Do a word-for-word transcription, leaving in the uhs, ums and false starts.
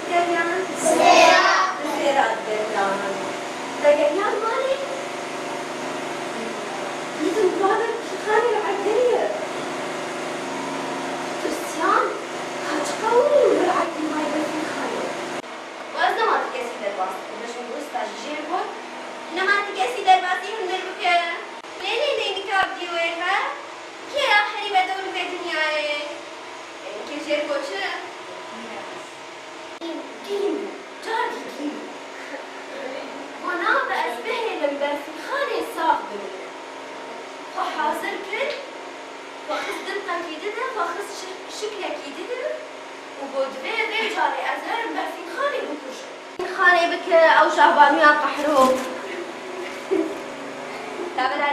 Geriyan? Zêra. Zêra geriyan. Te geriyan malê? Dîtin bavê Xanê li erdê ye. Tirsiyan, ka çi qewimî li erdê mayî Berfîn Xanê. Waz nema ti kesî derbas bike, bêjim wisa jî jêr got. Nema ti kesî derbasî hundir bike. Lê nê neynika bi dî wê he? Kê ya herî bedew li vê dinyayê? Ênkê jêr got çi? Dîn, dîn, car dî dîn. Got nabe ez bihêlim Berfîn Xanê sax bimîne. Xwe hazir kir, xwe xist dilqekî dide, xwe xist şi-, şiklekî dide û got, divê vê carê ez herim Berfîn Xanê bikujim. Xanê bike ew şahbanûya qehro. Tabela